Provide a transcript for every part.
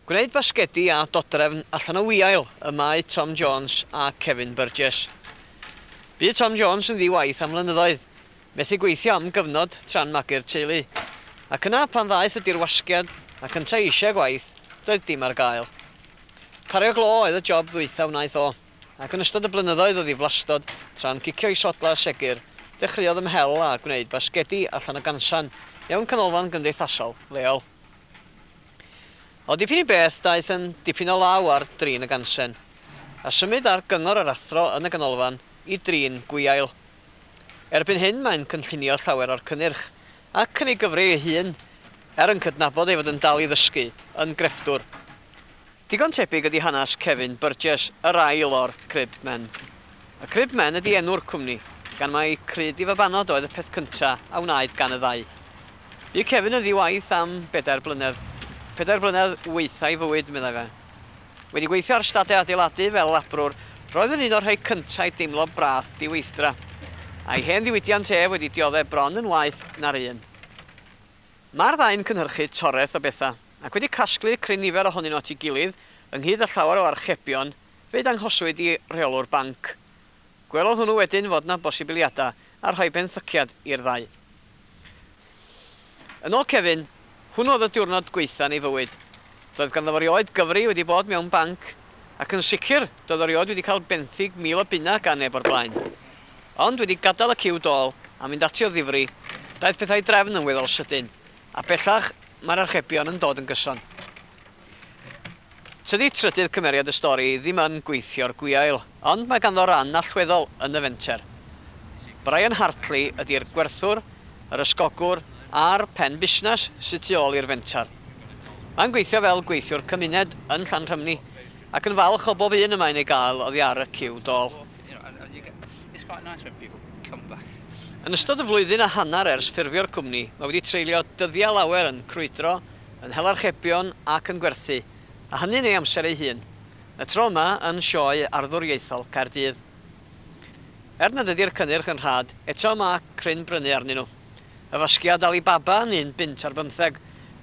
Gwneud basgedi a dodrefn allan o wiail y mae Tom Jones a Kevin Burgess. Bu Tom Jones yn ddi-waith am flynyddoedd, methu gweithio am gyfnod tra'n magu'r teulu. Ac yna, pan ddaeth y dirwasgiad ac yntau eisiau gwaith, doedd dim ar gael. Cario glo oedd y job ddwytha wnaeth o, ac yn ystod y blynyddoedd o ddiflastod tra'n cicio'i sodlau segur, dechreuodd ymhel â gwneud basgedi allan o gansan mewn canolfan gymdeithasol leol. O dipyn i beth, daeth yn dipyn o law ar drin y gansen, a symud ar gyngor yr athro yn y ganolfan i drin gwiail. Erbyn hyn mae'n cynllunio llawer o'r cynnyrch, ac yn ei gyfri ei hun, er yn cydnabod ei fod yn dal i ddysgu, yn grefftwr. Digon tebyg ydi hanes Kevin Burgess, yr ail o'r Crib Men. Y Crib Men ydi enw'r cwmni, gan mai crud i fabanod oedd y peth cynta a wnaed gan y ddau. Bu Kevin yn ddi-waith am bedair blynedd. Pedair blynedd waetha'i fywyd, meddai fe. Wedi gweithio ar stadau adeiladu fel labrwr, roedd yn un o'r rhai cynta i deimlo brath diweithdra. A'i hen ddiwydiant ef wedi diodde bron yn waeth na'r un. Mae'r ddau'n cynhyrchu toreth o bethau, ac wedi casglu cryn nifer ohonyn nhw at ei gilydd, ynghyd â llawer o archebion, fe'u danghoswyd i reolwr banc. Gwelodd hwnnw wedyn fod 'na bosibiliadau a rhoi benthyciad i'r ddau. Yn ôl Kevin, hwnnw oedd y diwrnod gwaetha' yn ei fywyd. Doedd ganddo fo rioed gyfri wedi bod mewn banc, ac yn sicr, doedd o rioed wedi cael benthyg 1,000 o bunna gan neb o'r blaen. Ond wedi gadael y ciw dôl a mynd ati o ddifri, daeth pethau i drefn yn weddol sydyn, a bellach mae'r archebion yn dod yn gyson. Tydi trydydd cymeriad y stori ddim yn gweithio'r gwiail, ond mae ganddo ran allweddol yn y fenter. Brian Hartley ydi'r gwerthwr, yr ysgogwr a'r pen busnes sy tu ôl i'r fenter. Mae'n gweithio fel gweithiwr cymuned yn Llanrhymni, ac yn falch o bob un y mae'n ei gael oddi ar y ciw dôl. Yn ystod y flwyddyn a hanner ers ffurfio'r cwmni, mae wedi treulio dyddiau lawer yn crwydro, yn hel archebion ac yn gwerthu, a hynny yn ei amser ei hun. Y tro yma yn Sioe Arddwriaethol Caerdydd. Er nad ydi'r cynnyrch yn rhad, eto mae cryn brynu arnyn nhw. Y fasgiad Alibaba yn un bunt ar bymtheg.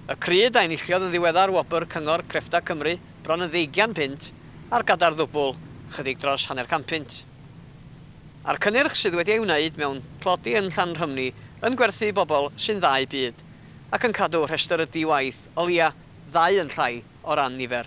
Y crud a enilliodd yn ddiweddar wobr Cyngor Crefftau Cymru bron yn ddeugian punt, a'r gadair ddwbl, chydig dros hanner canpunt. A'r cynnyrch sydd wedi ei wneud mewn tlodi yn Llanrhymni yn gwerthu i bobl sy'n ddau byd, ac yn cadw rhestr y di-waith o leia ddau yn llai o ran nifer.